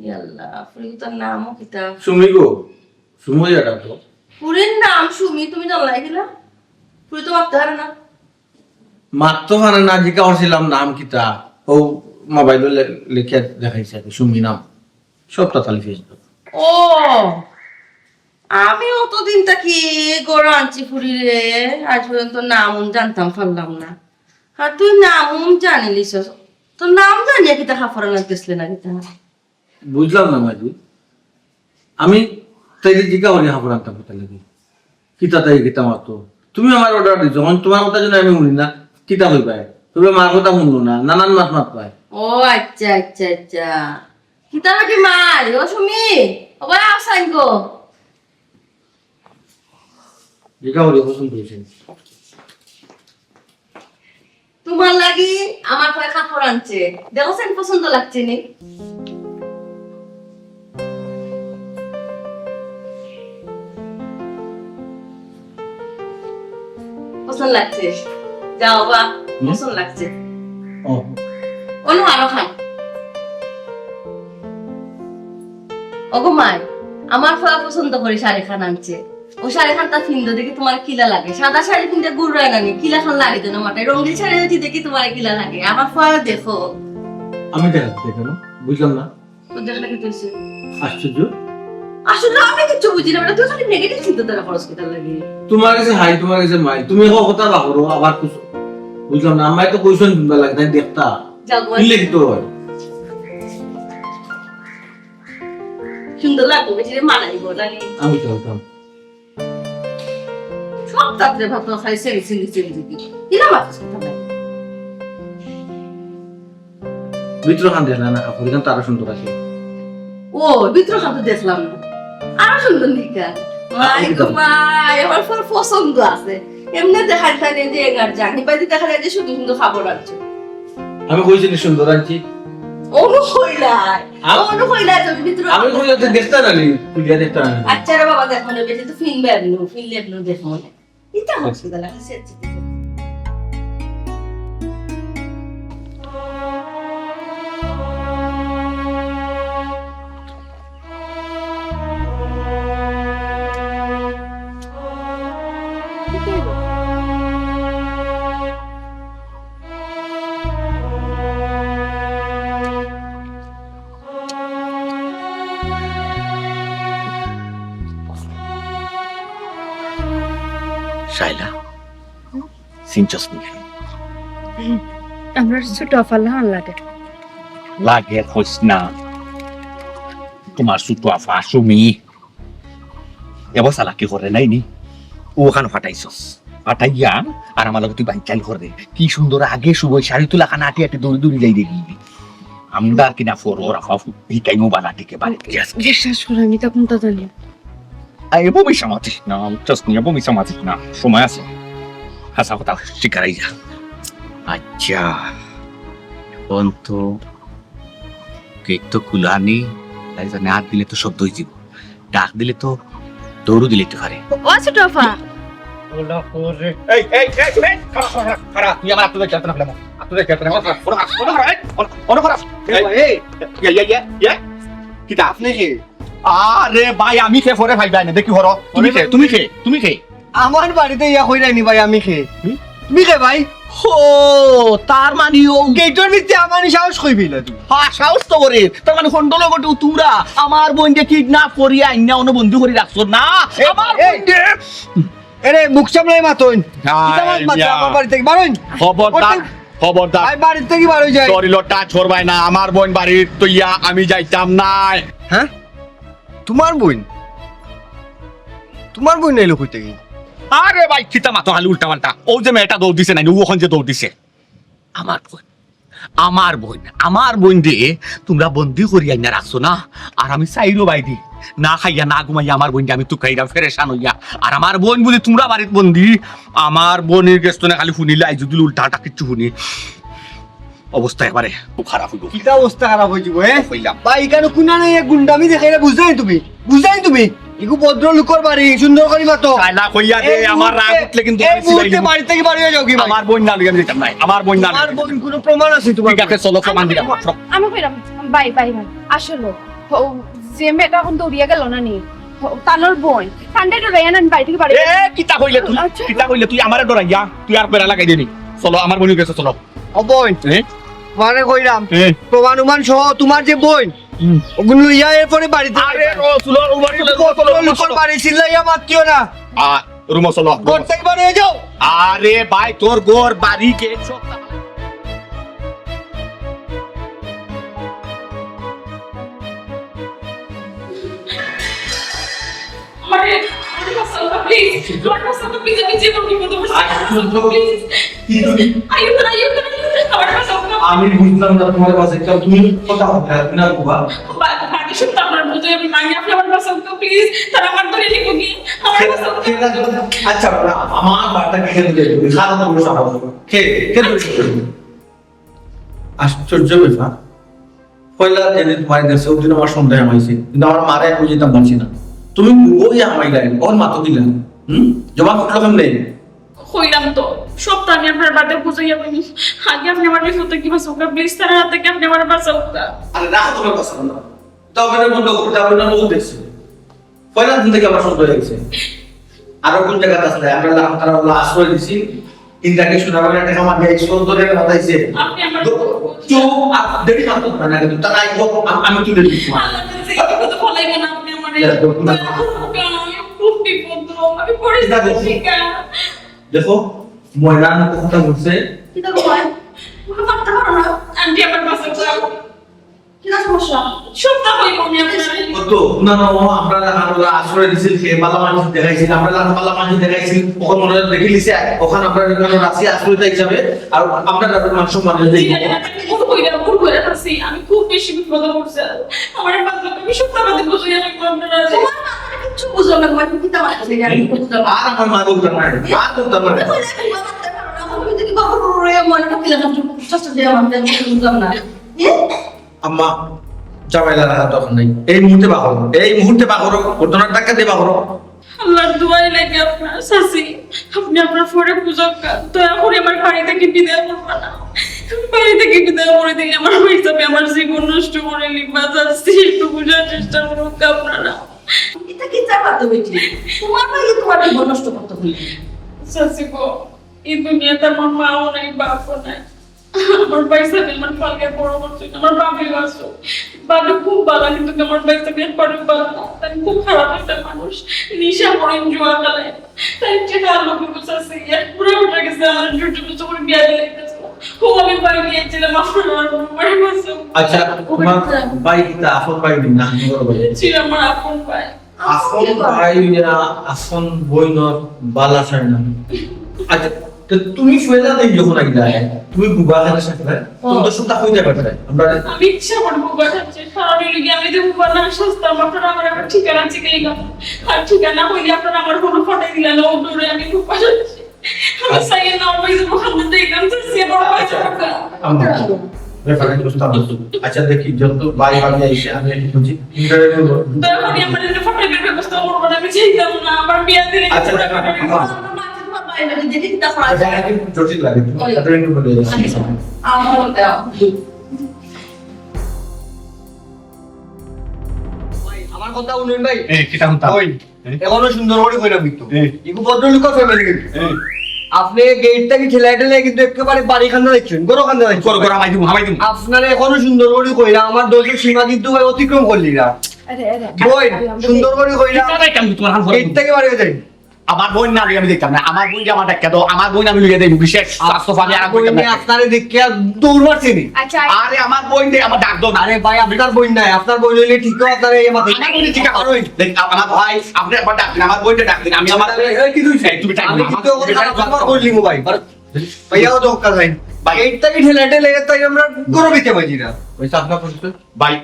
ইয়াল্লা, ফুড়ি গুতার নামও কিতা? সুমি গো, সুমি এটা তো। ফুড়ির নাম সুমি, তুমি জানলাই কিলা? ফুড়ি তো মাততে পারে না। মাততে পারে না, জিকা করছিলাম নাম কিতা? ও মোবাইলো লে-, লিখে দেখাইছে আর কি, সুমি নাম। সব তাতালি Facebook। ও, আমি অতদিন থাকি গরু আনছি ফুড়িরে, আজ পর্যন্ত নাম জানতাম পারলাম না। আর তুই নাম জানিলিস, তোর নাম জানিয়া কিতা কাপড় আনাত গেছলে না কিতা? বুঝলাম না মাঝি, আমি তাইলে জিকা করি কাপড় আনতাম কোথা লাগি? কিতা তাই কিতা মাতো? তুমি আমার অর্ডার দিছো, যখন তোমার কথা যদি আমি শুনি না, কিতা কইবায়? তুমি মার কথা শুনলো না, নানান মাত মাত পায়। ও আচ্ছা, আচ্ছা, আচ্ছা। কিতা বেটি মাই, ও সুমি, ও বা আও চাইন গো। জিকা করি পছন্দ হইছে। তোমার লাগি আমার ফুয়ায় কাপড় আনছে, দেখো চাইন পছন্দ লাগছে নি? পছন্দ লাগছে? যাও বা, হুম? পছন্দ লাগছে। ও। অনু আরো খান। ওগো মাই, আমার ফুয়া পছন্দ করি শাড়ি খান আনছে। ও শাড়ি খানটা ফিন্দো দেখি তোমার কিলা লাগে। সাদা শাড়ি ফিন্দে গুড়ায় না নি, কিলা খান লাগে যেন মাথায়। রঙিন শাড়ি হইতে দেখি তোমার কিলা লাগে। আমার ফুয়া দেখো। আমি দেখাচ্ছি কেন? বুঝলাম না। তো দেখলে কি তুলছে? আশ্চর্য। আসলে আমি কিচ্ছু বুঝি না, মানে তুই খালি নেগেটিভ চিন্তাধারা করস কিতার লাগি? তোমার কাছে হাই, তোমার কাছে মাই। তুমি এখন কথা বাহরো, আবার কিছু। বুঝলাম না, আমায় তো কইছন কিনবা লাগে, তাই দেখতা। যাও, তোমার কি লিখিত হয়? সুন্দর লাগবো, বেশি মানাইবো, জানি। আমি চলতাম। সব তাতে ভাত খাই সেরি, সেরি, সেরি, সেরি। কিনা মাছ খাইতাম না। ভিতরে খান দেখলা না, কাপড় এখান তো আরো সুন্দর আছে। ও, ভিতরে খান তো দেখলাম না। আরো সুন্দর নিকা। মাই গো মাই, আমার ফুয়ার পছন্দ আছে। এমনে দেখা যায় না যে এগার জানি, বাইরে দেখা যায় যে সুন্দর সুন্দর কাপড় আনছে। আমি কইছি নি সুন্দর আনছি? অনু কইলাই। আ-, অনু কইলাই, তুমি ভিতরে আমি কইলে তো দেখতা না নি, খুলিয়া দেখতা না নি। আচ্ছা রে বাবা, দেখো না, বেটি তো ফিনবে এমনি, ফিনলে এমনি দেখো না। ইতা হসপিটাল আছে, সেট সেট। শাইলা, চিনছস নি? হুম, আমার ছোট আফা লাখান লাগে। লাগে কইস না। তোমার ছোট আফা সুমি। এবার চালাকি করে নাই নি? ওখান ফাটাইছস। ফাটাইয়া আর আমার লগে তুই বাইচাল করে। কি সুন্দর আগে সুবই শাড়ি তুলা খানা আটি আটি দৌড়ি দৌড়ি যাই দেখি। আমদার কিনা ফর ওর আফা হিকাইমু বালা টিকে বাড়ি। বিশ্বাস কর, আমি তা কোনটা জানি। আ, এ বমি সামাতিস না, বুঝছস নি, এ বমি সামাতিস না, সময় আছে। হাসা কথা স্বীকারাই যা। আচ্ছা, অখন তো গেট তো খুলা নি, তাই জানে হাত দিলে তো শব্দ অইযিবো, ডাক দিলে তো দৌড়ও দিলাইতে পারে। ও ছোট আফা। এই, এই, এই, এই, খাড়া, খাড়া, খাড়া। তুই আমার আত্মীয় খেলতে না, আত্মীয় খেলতে না। ওরা খাড়া, ওরা খাড়া, ওরা খাড়া। এই, এই, এই, এই, এই, এই, এই। কিতা? আপনি কে? আরে ভাই, আমি কে পরে ভাই, ভাই না, দেখি হরো। তুমি কে? তুমি কে? তুমি কে? আমার বাড়িতে ইয়া কইরায়নি ভাই, আমি কে? হুম? তুমি কে ভাই? ও, তার মানে ও গেটর ভিতরে আমার সাহস কই পেলা তুমি? হ্যাঁ, সাহস তো করে। তার মানে হন্ডল গটে তুমরা আমার বইনরে কিডন্যাপ করি আইনা অনো বন্দি করি রাখছো না? এই, আমার এই, বইনরে। এরে, মুখ সামলাই মাতইন। হ্যাঁ, কিতা মাত মাতইন? ইয়া। আমার বাড়ি থাকি বারইন। খবরদার, ওটা খবরদার। আমি বাড়ি থাকি বারই যাই। শরীরও টাচ করবায় না। আমার বইন বাড়িত থইয়া আমি যাইতাম নায়। হ্যাঁ? তোমার বইন? তোমার বইন আইলো কই থাকি? আরে ভাই, কিতা মাতো খালি উল্টা পাল্টা। ও যে মেয়েটা দৌড় দিছে না, ও অখন যে দৌড় দিছে। আমার বইন, আমার বইন, আমার বইনরে তুমরা বন্দি করি আইনা রাখছো না? আর আমি চাইরো বাইদি না খাইয়া না ঘুমাইয়া আমার বইনরে আমি তুকাইরাম ফেরেশান অইয়া। আর আমার বইন বুঝি তুমরা বাড়িত বন্দি? আমার বইনর গেছ থনে খালি হুনিলাই, যদি উল্টা পাল্টা কিচ্ছু হুনি, অবস্থা একবারে খুব খারাপ অইবো। কিতা অবস্থা খারাপ অইযিবো, এ? কইলাম। ভাই, ইখানো কুনানো এক গুন্ডামি দেখাইরা বুঝরায় নি তুমি? বুঝরায় নি তুমি? ইগু ভদ্র লোকর বাড়ি, সুন্দর করি মাতো। শালা কইয়া দে, এই আমার রাগ মুহূর্তে, উঠলে কিন্তু এই আমি মুহূর্তে সিলাইলিমু। বাড়ি থাকি বারই যাওগি ভাই। আমার বইন না লইয়া আমি যাইতাম নায়, আমার বইন না লইয়া আমার আমি যাইতাম বইন নায়। কোনো প্রমাণ আছে তোমার? ঠিক আছে, চলো, প্রমাণ দিলাম। আমি কইরাম, ভাই, ভাই, ভাই, আসলে, ও, যে মেয়েটা অখন দৌড়িয়া গেল না নি, ও, তানর বইন, তানরে ডরাইয়া না নি বাড়ি থাকি বারই এ, কিতা কইলে তুই? আচ্ছা। কিতা কইলে তুই? আমারে ডরাইয়া? তুই আর বেড়া লাগাই দে নি। চলো, আমার বইনর গেছে চলো। ও বইন, এ? তোমারে কইরাম, এ? প্রমাণ উমান সহ তোমার যে বইন, হুম। ওগুন লইয়া এরপরে বাড়িত আরে, যাইবা। রসুলর উমর চলে, রসুলর লোকর বাড়ি চিল্লাইয়া মাতিও না। আ, রুমো চলো, রুমো। ঘর থাকি বারই যাও। আরে ভাই, তোর ঘর, বাড়ি, গেট সব। আমারে, আমারে বাঁচাও না, please। আমারে বাঁচাও না, please। আমি জীবন বিপদে পড়ছি। আমারে বাঁচাও না, please। কি তুমি? আইও না, আইও না, আইও না। আমারে বাঁচাও না। আমি বুঝলাম না তোমার বাঁচাই, কারণ তুমি কথা বলতে পারবে না, বাবা। বা-, বাকি সব তো আপনার বুঝে আমি মানি, আপনি আমারে বাঁচাও না, please। তারা আমার ধরে নিব কি? আমারে বাঁচাও না। ঠিক আছে, আচ্ছা, বাবা, আমার বাড়িটা কে ধরে নিব? খারাপ কোনো সাহস। কে? কে ধরে নিব? আশ্চর্য ব্যাপার। পয়লা যেদিন তোমার গেছে, ওদিন আমার সন্দেহ হয়েছে, কিন্তু আমার মারে আমি বুঝিতাম পারছি না। তুমি বুবো ইয়া হামাইলাই, ওর মাতো দিলা। হুম? জমা ফুটলো কেমনে? কইলাম তো, সবটা আমি আপনার বাদে বুঝাইয়া বলি। আগে আপনি আমার বিপদ থাকি বাঁচাউক্কা, please, তার হাত থাকি আপনি আমার বাঁচাউক্কা। আরে রাখো তোমার কথা না। তাও বেটা বন্ধ করতে হবে না, বউ দেখছে। পয়লা দিন থাকি আমার সন্দেহ হয়ে গেছে। আরো কোন জায়গাত আসলে আমরা লাম তারা ওলা আশ্রয় দিছি। ইন্দাকে শোনা গেল একটা কামার দিয়ে এই সন্দেহ রেখে বাতাইছে। আপনি আমার তো, চুপ, আপ-, দেরি মাত্র না, না, কিন্তু তারা আইবো, আম-, আমি তুলে দিচ্ছি। আল্লাহ, এই কথা বলাইবেন আপনি আমারে। যা, দোকান। আমি খুব বিপদ, আমি পরিস্থিতি এটা দেখো। শিকার। দেখো, ময়লা না কথা বলছে। কিতা কয়? মনে করতে পারো না। আন্টি, আমার বাসা যাও। কিতা সমস্যা? সবটা কই মনে আপনার? কত? না, না, ও আমরা না, আমরা আশ্রয় দিছিল, সে বালা মানুষ দেখাইছিল, আমরা না বালা মানুষ দেখাইছিল, ওখানে মনে হয় দেখে নিছে, ওখানে আমরা এখানে রাখছি আশ্রয়তা হিসাবে, আর আমরা তাদের মান সম্মান দিয়ে দিই। ঠিক আছে, আমি ভুল কইরা, ভুল কইরা আছি, আমি খুব বেশি বিপদে পড়ছি। আমার বাচ্চাকে আমি সবটা বাদে বুঝাইয়া রাখবো আপনারা। তোমার মাথায় কিচ্ছু বুঝো না, তোমার কিতা মাথায় থেকে আমি বুঝতাম না। আর আমার মা বলতাম না, আর বলতাম না। তুমি কইলে তুমি বাবা মারতে পারো না, তুমি যদি বাবা রয়ে মনে রাখলে না, তুমি কষ্ট দিয়ে আমার বুঝতাম না। এ? আম্মা, ঝামেলা রাখার দরকার নেই। এই মুহূর্তে বাহরো, এই মুহূর্তে বাহরো, ঘটনার টাকা দিয়ে বাহরো। আল্লাহর দোয়াই লাগে আপনার, চাচি। আপনি আপনার পরে বুঝাউক্কা। দয়া করে আমার বাড়ি থাকি বিদায় করবা না। বাড়ি থাকি বিদায় করে দিলে আমার ভাই সাহেব আমার জীবন নষ্ট করে নিবা। চাচি, একটু বুঝার চেষ্টা করুক্কা আপনারা। এটা কি চাপা তুমি ঠিক? তোমার ভাই তোমার জীবন নষ্ট করতে হইল। চাচি গো, এই দুনিয়াতে আমার মাও নাই, বাপও নাই। আমার ভাই সাহেব আমার পালকে বড় করছে, আমার ভাবিও আছে। ভাবি খুব ভালো, কিন্তু আমার ভাই সাহেব একবারেও ভালো না। তাই খুব খারাপ একটা মানুষ, নিশা করেন, জুয়া খেলেন। তাই যেটা আলো করে চাচ্ছে, এক পুরো উঠে গেছে, আমার ছোট ছোট করে বিয়া দিলে গেছে। ও আমি বাড়ি গিয়েছিলাম, আমার আমার বাড়ি গেছে। আচ্ছা, তোমার ভাই কিতা আপন ভাই না বড় ভাই? জি, আমার আপন ভাই। আপন ভাই না, আপন বইনর বালা চায় না। আচ্ছা, তো তুমি ফয়লা দিন যখন আইলা, তুমি বুবা খানা সাথে, তুমি তো সুতা কইতে পারতে। আমরা আমি ইচ্ছা করে বুবা খাচ্ছি, কারণ এই লিগে আমি যে বুবা না সাজতাম, আপনারা আমার একটা ঠিকানা চিকেই না। আর ঠিকানা কইলে আপনারা আমার ফোন ফাটাই দিলেন, ও দূরে আমি বুবা খাচ্ছি। আমি চাই না, আমি যে ওখানে দেখলাম, যে সে বড় হয়েছে। আচ্ছা, আম্মা, ব্যাপারে একটু বুঝতাম না। আচ্ছা, দেখি, যত ভাই ভাবি আইসে, আমি একটু বুঝি, ইন্টারভিউ করবো। দয়া করে আমার একটা ফটোগ্রাফির ব্যবস্থা করবেন, আমি চাইতাম না, আমার বিয়া দিলে আচ্ছা, আচ্ছা, আম্মা। আমার মাঝে তোমার বাইরে যদি চিন্তা করা আচ্ছা, যায়। একটু জটিল লাগে, তুমি ইন্টারভিউ করে এসো। আমার দাও। ভাই, আমার কথা শুনুন ভাই। এই, কিতা কথা? ওই, এখনো সুন্দর করে কইরা কিন্তু। এই। ইগু ভদ্রলোকের ফ্যামিলি কিন্তু। এই। আপনি গেট থাকি ঠেলা ঠেলে কিন্তু একেবারে বাড়ি খান্দা দেখছেন, গরু খান্দা দেখছেন। গরু, গরু, হামাই দিমু, হামাই দিমু। আপনারা এখনো সুন্দর করে কইরা আমার দোষের সীমা কিন্তু ভাই অতিক্রম করলি না। আরে, আরে, বই, আমি সুন্দর করে কইরা কিতা দেখতাম তোমার হাল করে? গেট থাকি বাড়ি যাই। আমার বইন না, আমি দেখতাম না। আমার বইন যে আমার ডাক্তার দাও, আমার বইন আমি লইয়া দেই, বিশেষ স্বাস্থ্য পানি আর বই নিয়ে আপনারে দেখিয়া দৌড় মারছি নি। আচ্ছা, আরে আমার বইন দে, আমার ডাক দাও না। আরে ভাই, আপনার বইন নাই, আপনার বইন হইলে ঠিক হয়, আপনার এই মাথায় আমার বইন ঠিক আছে, আমার বইন। দেখ, আমার ভাই, আপনি একবার ডাক দিন, আমার বইনটা ডাক দিন। আমি আমার এই, এই, কি হইছে? এই, তুমি ডাক আমি না। কিন্তু ওখানে আপনার বইন নিমু ভাই। ভাইয়াও তো হক্কা যাই। ভাই। এইটা কি ঠেলা ঠেলে তাই আমরা গরু দিতে পারি না। ওই তো আপনার পরিচয়। ভাই,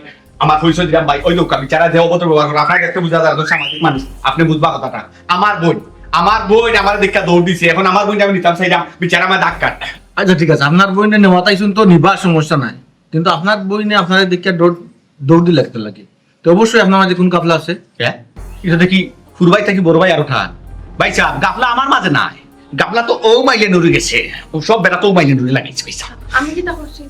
আমার পরিচয় দিলাম ভাই, ওই লোক আমি যারা যে অভদ্র ব্যবহার করে, আপনার দেখতে বুঝা যায়, একজন সামাজিক মানুষ, আপনি বুঝবা কথাটা। আমার বইন, আমার বইন আমার দেখা দৌড় দিছে, এখন আমার বইন আমি নিতাম চাইলাম, বিচারা আমার ডাক্তার। আচ্ছা, ঠিক আছে, আপনার বইনটা নেওয়াত আইছুন তো নিবা, সমস্যা নাই, কিন্তু আপনার বইনে আপনারে দেখিয়া দৌড় দৌড় দিলে একটা লাগে। তো অবশ্যই আপনার মাঝে কোন গাফলা আছে। হ্যাঁ, এটা দেখি হুরু ভাই থাকি বড় ভাই আরো ঠান। ভাই সাহেব, গাফলা আমার মাঝে নাই, গাফলা তো ও মাইলে নুরি গেছে, ও সব বেটা তো ও মাইলে নুরি লাগাইছে ভাই সাহেব। আমি কিতা করছি?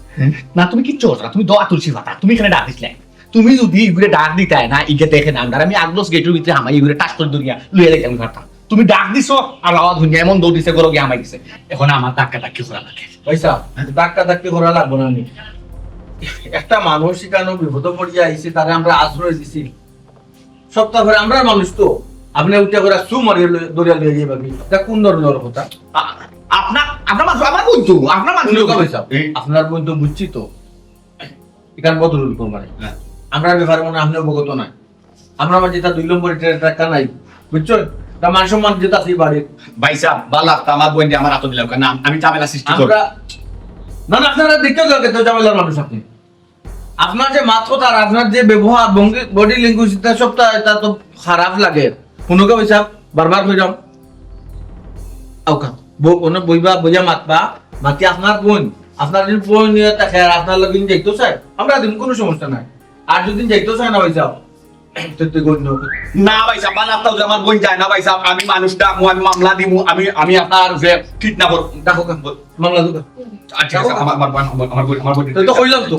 না, তুমি কিচ্ছু করছো না, তুমি দোয়া তুলসী পাতা, তুমি এখানে ডাক দিছিলে। তুমি যদি ইগুরে ডাক দিতায় না, ইগে দেখে না, আমরা আমি আগলস গেটের ভিতরে হামাই ইগুরে টাস করে ধরিয়া লইয়া যাইতাম পারতাম। তুমি ডাক দিছো আর আওয়াজ হুনিয়া এমন দৌড় দিছে, গরু গিয়া হামাই দিছে। এখন আমার ধাক্কা ধাক্কি করা লাগে। পয়সা ধাক্কা ধাক্কি করা লাগবো না নি। একটা মানুষ এখানে বিপদে পড়িয়া আইছে, তারে আমরা আশ্রয় দিছি। সপ্তাহ পরে আমরা মানুষ তো, আপনি উঠে করে সু মারিয়া লই-, দৌড়িয়া লইয়া যাইবা কি? এটা কোন ধরনের কথা? আ-, আপনার, আপনার মানুষ, আমার বইন তো, আপনার মানুষ। শুনুন, পয়সা, আপনার বইন তো বুঝছি তো, এখানে বদরুল কোরবানি। হ্যাঁ। আমরা ব্যাপারে মনে হয় আপনি অবগত নাই। আমরা মাঝে তা দুই নম্বর এটা, এটা একটা নাই, বুঝছো? তা মান সম্মান যেটা আছে বাড়ির। ভাই সাহেব, ভালা লাগতো আমার বইন যে আমার হাতে দিলাম, কারণ আম-, আমি ঝামেলা সৃষ্টি করবো। আমরা না, না, আপনারা দেখতে যাওয়া তো ঝামেলার মানুষ আপনি। আপনার যে মাত কথা আর আপনার যে ব্যবহার, ভঙ্গি, বডি ল্যাঙ্গুয়েজ, এটা সবটা, এটা তো খারাপ লাগে। হুনুকা ভাই সাহেব, বারবার কইরাম। আউকা, ব-, ওনে বইবা, বইয়া মাতবা, বাকি আপনার বইন, আপনার যদি বইন নিয়ে থাকে আর আপনার লগে যাইতো চায়, আমরা দিন কোনো সমস্যা নাই। আর যদি যাইতো চায় না ভাই সাহেব, তো তুই গণ্য। না ভাই সাহেব, ভালা লাগতো যে আমার বইন যায় না ভাই সাহেব, আমি মানুষ ডাকমু, আমি মামলা দিমু, আমি, আমি আপনার উপরে ঠিক না করবো। ডাকো কা? মামলা দুকা। আচ্ছা, আচ্ছা, আমার, আমার, আমার, আমার বইন, আমার বইন। তো, তো কইলাম তো,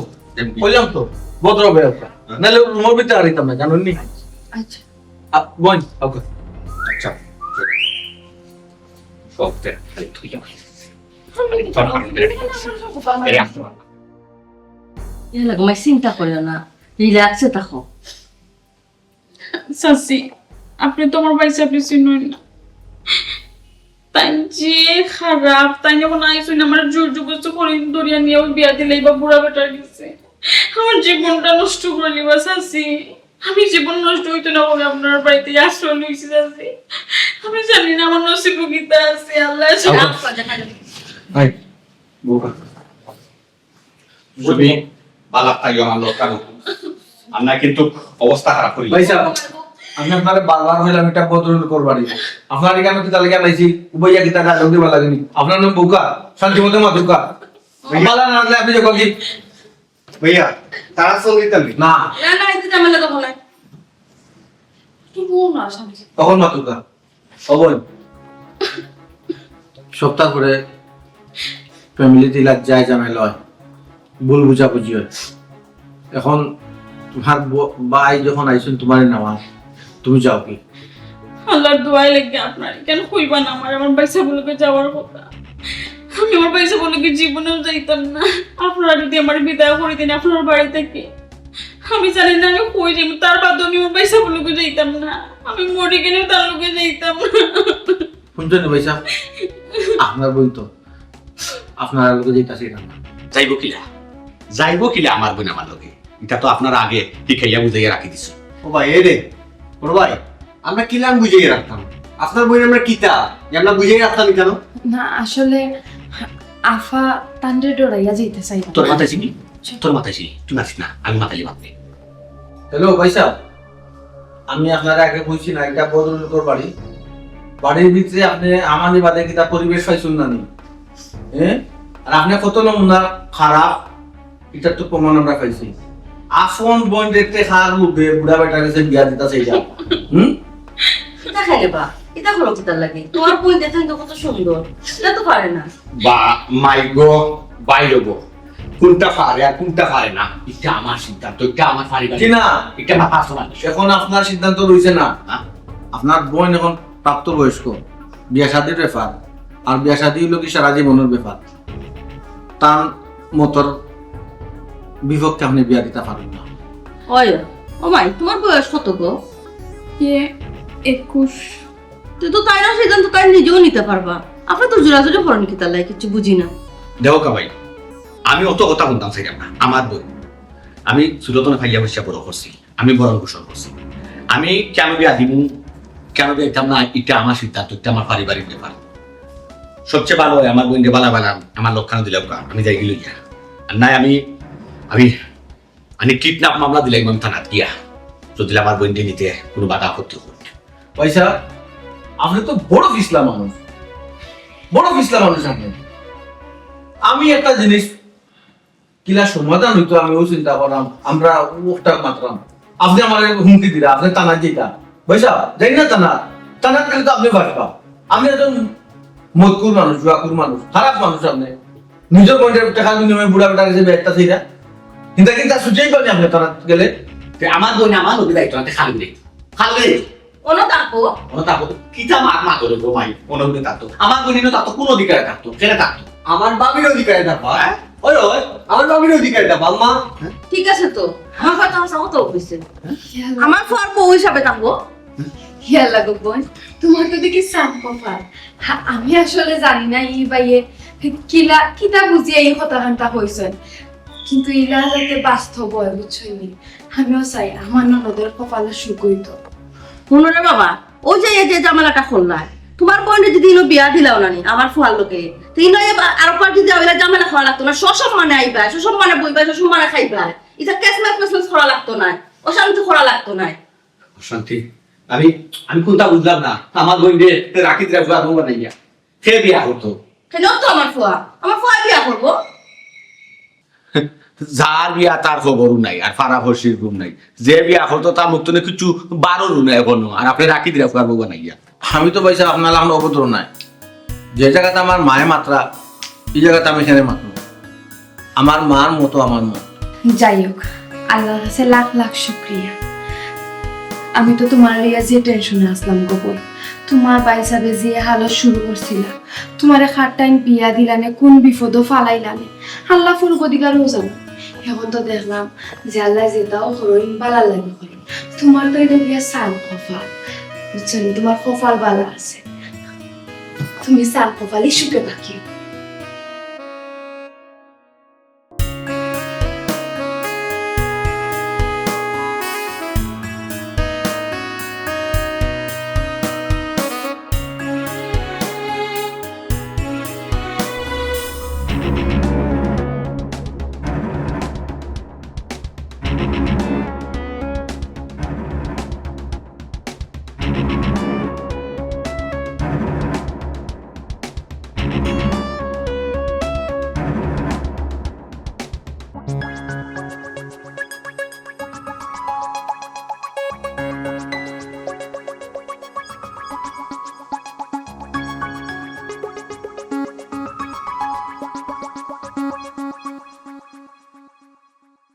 কইলাম তো, ভদ্র ভাই আপনার। নাহলে রুমের ভিতরে হারিতাম না, জানেন নি? আচ্ছা। আ, বইন, আউকা। আচ্ছা। সব দেখ, খালি তুই যা। এই আসো। এলা ঘুমাই চিন্তা করিও না, রিল্যাক্সে থাকো। চাচি, আপনি তো আমার ভাই সাহেবরে চিনইন না। তাই যে খারাপ, তাই যখন আইছইন আমার জোর জবরদস্তি করি ধরিয়া নিয়া ওই বিয়া দিলে বা বুড়া বেটার গেছে। আমার জীবনটা নষ্ট করে দিবা চাচি। আমি জীবন নষ্ট হইতো না বলে আপনার বাড়িতে আশ্রয় লইছি চাচি। আমি জানি না আমার নসিবো কিতা আছে, আল্লাহ ছাড়া। আই, বোকা। তুমি বালা তাইও আমার লোক কারো। আমরা কিন্তু অবস্থা খারাপ করি। ভাই সাহেব, আমি আপনারে বারবার কইলাম এটা বদরুল কোরবানি। আপনার এখানে কিতা লাগি আনাইছি? উবাইয়া কিতা ডায়লগ দিবা লাগেনি? আপনার নাম বোকা, শান্তি মতো মাতুকা। বালা না লাগলে আপনি যখন কি ভাইয়া, তারা চল দিতাম। না, না, না, এতে ঝামেলা তখন নাই। কি বল না, শান্তি। তখন মাতুকা। অবন। সপ্তাহ করে ফ্যামিলি তিলাক যায়, ঝামেলা হয়, ভুল বুঝাবুঝি হয়। এখন তোমার ব-, ভাই যখন আইছইন তোমারে নেওয়া, তুমি যাও কি? আল্লাহর দোয়াই লাগে আপনার, কেন কইবা না আমার, আমার ভাই সাহেবর লগে যাওয়ার কথা। আমি আমার ভাই সাহেবর লগে জীবনেও যাইতাম না। আপনারা যদি আমার বিদায় করে দেন আপনার বাড়ি থেকে, আমি জানি না আমি কই যাইমু। তার বাদে আমি আমার ভাই সাহেবর লগে যাইতাম না, আমি মরি গেলেও তার লগে যাইতাম না। শুনছেন ভাই সাহেব, আপনার বইন তো আপনার লগে যাইতাছে না। যাইবো কিলা? যাইবো কিলা আমার বইন আমার লগে? এটা তো আপনারা আগে শিখাইয়া বুঝাইয়া রাখি দিছো। ও ভাই, এই রে, বড় ভাই, আমরা কিলান বুঝাইয়া রাখতাম? আপনার বইন আমরা কিতা? যে আমরা বুঝাইয়া রাখতাম কেন? না, আসলে আফা তানরে ডরাইয়া যাইতে চাইবা। তোর মাথায় ছিল? তোর মাথায় ছিল? তুই মাতিস না, আমি মাতাইলে মাতবে। হ্যালো ভাই সাহেব, আমি আপনারে আগে কইছি না, এটা বদরুল কোরবানি। বাড়ির ভিতরে আপনে আমানি বাদে কিতা পরিবেশ পাইছইন না নি? হ্যাঁ? আর আপনে কত নমুনা খারাপ, ইটার তো প্রমাণ আমরা পাইছি। আপন বইনরে টেকার লোভে বুড়া বেটার গেছে বিয়া দিতা চাইরা। হুম? ইতা খাইলে বা, ইতা করো কিতার লাগি? তোমার বইন দেখতে কিন্তু কত সুন্দর, ইতা তো পারে না। বা, মাই গো, বাইরে গো, কোনটা পারে আর কোনটা পারে না, ইটা আমার সিদ্ধান্ত, ইটা আমার পারিবারিক, কি না? ইটা আমার পার্সোনাল বিষয়। এখন আপনার সিদ্ধান্ত রইছে না। হ্যাঁ? আপনার বইন এখন প্রাপ্তবয়স্ক, বিয়া শাদির ব্যাপার, আর বিয়া শাদি অইলো কি সারা জীবনের ব্যাপার। তার মতর বিপক্ষে আপনে বিয়া দিতা পারইন না। ওই, ও মাই, তোমার বয়স কত গো? এ, একুশ। তো, তো তাইর সিদ্ধান্ত তাই নিজেও নিতা পারবা। আপনে তো জোরাজুরি করইন কিতার লাগি, কিচ্ছু বুঝি না। দেখো কাবাই, আমি অত কথা হুনতাম চাইরাম না। আমার বইন, আমি ছোটতনে পাইয়া বইয়া বড় করছি, আমি ভরণ পোষণ করছি। আমি কেনে বিয়া দিমু, কেনে বিয়া দিতাম না, ইটা আমার সিদ্ধান্ত, ইটা আমার পারিবারিক ব্যাপার। সবচেয়ে ভালা অয় আমার বইনরে ভালা ভালা আমার লগে দিলাউক্কা, আমি যাইগি লইয়া। আর নায় আমি, আমি মানে কিডন্যাপ মামলা দিলাইমু আমি থানাত গিয়া, যদি আমার বইনরে নিতে কুনু বাধা আপত্তি অয়। ভাইসাব, আপনে তো বড় ফিছলা মানুষ, বড় ফিছলা মানুষ আপনে। আমি একটা জিনিস কিলা সমাধান অইতো, আমি অউ চিন্তা করলাম, আমরা অউটা মাতলাম। আপনে আমারে হুমকি দিরা, আপনে থানাত যাইতা। ভাইসাব, যাইন না থানাত, থানাত গেলে তো আপনে বাঁচবা। আপনে একজন মদখুর মানুষ, জুয়াখুর মানুষ, খারাপ মানুষ আপনে। নিজর বইনরে টেকার বিনিময়ে বুড়া বেটার গেছে বিয়া দিতা চাইরা। কিন্তু কিন্তু সুযোগ পাইনি আপনে থানাত গেলে। তে আমার বইন আমার লগে যাইতো না, তে খালি দে। খালি দে। অনো থাকবো। অনো থাকবো। কিতা মাত মাতো রে গো মাই, অনো থাকতো। আমার বইন ইনো থাকতো, কুন অধিকারে থাকতো? কেনে থাকতো? আমার ভাবির অধিকারে থাকবা, হ্যাঁ? ওই, ওই, আমার ভাবির অধিকারে থাকবা, আম্মা। ঠিক আছে তো, আমার কথা হাছা কথা কইছে। আমার ফুয়ার বউ হিসাবে থাকবো। ইয়াল্লা গো বইন, তোমার তো দেখি সাত কপাল। হা, আমি আসলে জানি না ই ভাইয়ে কিলা, কিতা বুঝিয়া ই কথাখানতা কইছইন। কিন্তু ইলা যাতে বাস্তব অয়, বুঝছইন নি? আমিও চাই আমার ননদর কপালো সুখ অইতো। হুনো রে বাবা, অউ যে এই যে ঝামেলাটা করলায়, তোমার বইনরে যদি ইনো বিয়া দিলাও না নি আমার ফুয়ার লগে, তে ইনো এবার আরোকবার যদি আইলা ঝামেলা করা লাগতো না, সসম্মানে আইবা, সসম্মানে বইবা, সসম্মানে খাইবা। ইতা কেসমেস মেসমেস করা লাগতো নায়, অশান্তি করা লাগতো নায়। অশান্তি? আমি, আমি কুনতা বুঝলাম না। আমার বইনরে রাখি দিরা ফুয়ার বউ বানাইয়া। কে বিয়া করতো? কেনে তো আমার ফুয়া, আমার ফুয়া বিয়া করবো। যার বিয়া তার খবরও নাই, আর ফাড়া-ফড়শির ঘুম নাই। যে বিয়া করতো তার মুখ তনে কিচ্ছু বারোরও নাই অখনো, আর আপনে রাখি দিরা ফুয়ার বউ বানাইয়া। আমি তো ভাইসাব আপনার লাখান অভদ্র নায়। যে জাগাত আমার মায়ে মাতরা, ই জাগাত আমি কেনে মাতমু। আমার মার মতো আমার মত। যাই হোক, আল্লার কাছে লাখ লাখ শুকরিয়া। আমি তো তোমার লইয়া যে টেনশনে আছলাম গো বইন, তোমার ভাইসাবে যে হালত শুরু করছিলা, তোমারে কার টাইন বিয়া দিলানে, কুন বিপদো ফালাইলানে, আল্লা পরওয়ারদিগারেউ জানইন। অখন তো দেখলাম যে আল্লায় যেতাউ করইন ভালার লাগি করইন। তোমার তো ইটা বিয়া সাত কপাল, বুঝছো নি? তোমার কপাল ভালা আছে, তুমি সাত কপালি সুখে থাকিও।